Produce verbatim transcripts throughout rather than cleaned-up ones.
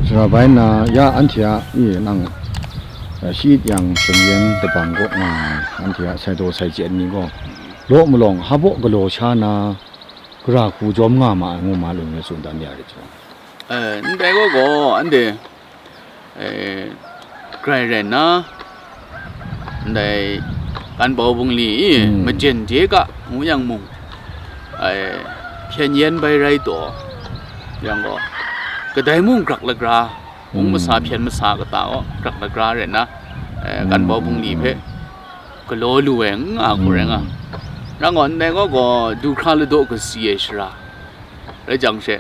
Sara bai nna, ya anhte a, i nang, eh, shi-it yang shanyen kabang kaw nga ai, anhte a sai daw sai chyen ni gaw, law malawng hpa baw galaw sha na, gara hku jawm nga ma ai ngu ma lu ngu tsun dan ya rit jang. Eh, ndai gaw gaw, anhte, eh, grai rai nna, ndai kan bau bungli i, Mm. majen de ga ngu yang mung, ai, hpyen yen bai rai taw, yang gaw, kadai mung grak lagra, mung Mm. masa hpyen masa kata gaw grak lagra rai nna, eh, kan bau Mm, bungli mm, hpe mm. galaw lu ai n nga hku rai nga. Mm. Yang gaw, ndai gaw gaw, du hkra ladaw kasi ai shara rai jang she,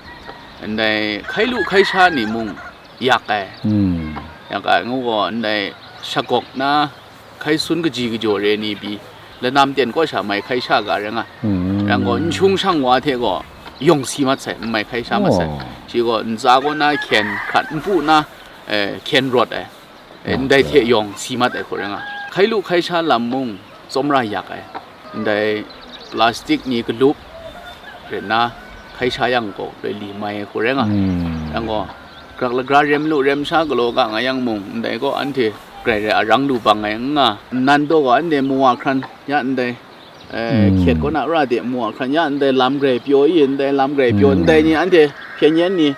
ndai hkai lu hkai sha ni mung, yak ai. Hmm. Yak ai ngu gaw, ndai shagawk na, hkai sun kaji kajaw re ni pyi, lanam ten kaw sha mai hkai sha ga rai nga. Hmm. Yang gaw, n shung shang wa hte gaw, yawng si mat sai, n mai hkai sha mat sai. Oh. Shi gaw, ntsa kaw na hkyen hkrat, npu na, eh, hkyen rawt ai. Eh, Oh, ndai hte ya. yawng si mat ai hku rai nga. Hkai lu hkai sha lam mung, tsawmra yak ai. Ndai plastic ni galup rai nna, hkai sha yang gaw, rai li mai ai hku rai nga. Hmm. Yang gaw, grak lagra rem lu rem sha galaw ga nga yang mung, ndai gaw anhte grai rai arang lu bang ai n nga. Nnan daw gaw anhte mawa hkran ya ndai, eh, Hmm. hkyet kaw na ra de mawa hkran ya ndai lam grai pyaw i, ndai lam grai pyaw, Hmm. ndai ni anhte hpyen yen ni,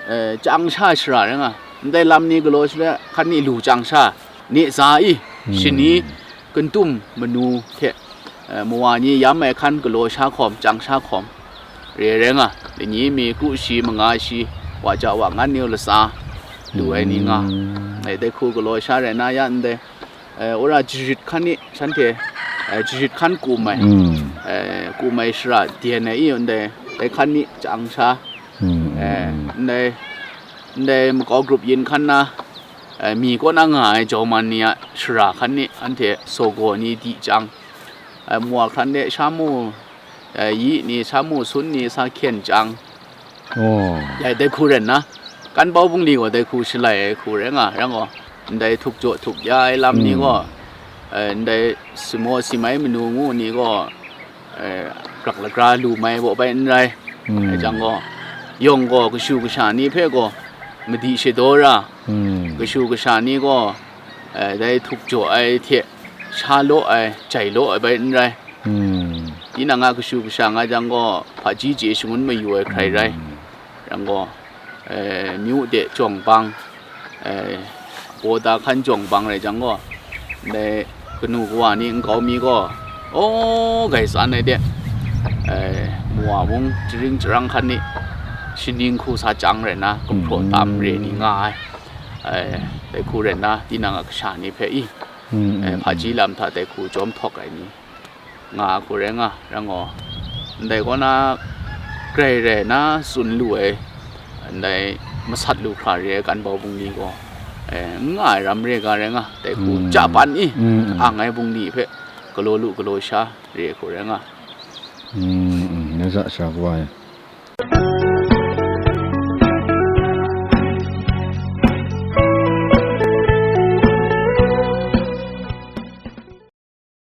eh, chang sha shara rai nga. Ndai lam ni galaw sha hkan ni lu chang sha, ni za i, Hmm. shani, kuntum manu hte, eh, mawa ni yam ai hkan galaw sha hkawm, chang sha hkawm, re rai nga, lani mi kru shi, manga shi, wa ja wa ngan ni u latsa lu ai ni nga. Mm. Eh, dai hku galaw sha rai na ya ndai, eh, wora jarit hkan ni shanhte, eh, jarit hkan kum ai, Mm. eh, kum ai shara den ai i ndai, dai hkan ni chang sha, Mm, mm, eh, mm. ndai, ndai makau grup yin hkan na, eh, mi kaw na nga ai jawman ni a shara hkan ni anhte sogo ni di chyang, eh, mawa hkran de sha mu, eh, yi ni, sha mu sun ni sa hkyen chyang. Oh. Dai, dai hku ren na, kan bau bungli gaw dai hku shalai ai hku rai nga, rai gaw, ndai htuk jaw htuk ya ai lam ni Mm. gaw, eh, ndai simo simai manu ngu ni gaw, eh, grak lagra lu mai baw bai n rai. Mm. Dai jang gaw, yawng gaw kashu kasha ni hpe gaw madi shadaw ra, Mm. kashu kasha ni gaw, eh, dai htuk jaw ai hte sha law ai, jai law ai bai n rai. Mm. Tinang a kashu kasha nga jang gaw, hpaji chye shangun mayu ai hkrai rai. Mm. Yang gaw, eh, myu de jawng bang, eh, bawda hkan jawng bang rai jang gaw, ndai kanu kawa ni nkau mi gaw, aw, gai tsan ai de, eh, mawa mung jaring jarang hkan ni, shaning hku sa chyang rai na, gumhpraw tam re ni nga ai. Eh, dai hku rai na, tinang a kasha ni hpe i, Mm, eh, mm, hpaji mm. lam hta dai hku jawm htawk ai ni, nga hku rai nga, rai gaw, ndai kaw na grai rai na tsun lu ai, ndai masat lu hkra re ai kan bau bungli gaw, eh, n nga ai ram re ga rai nga, dai hku Mm. ja pan i, Mm, mm. ang ai bungli hpe galaw lu galaw sha re hku rai nga. Mm, mm, na za sha kawa e.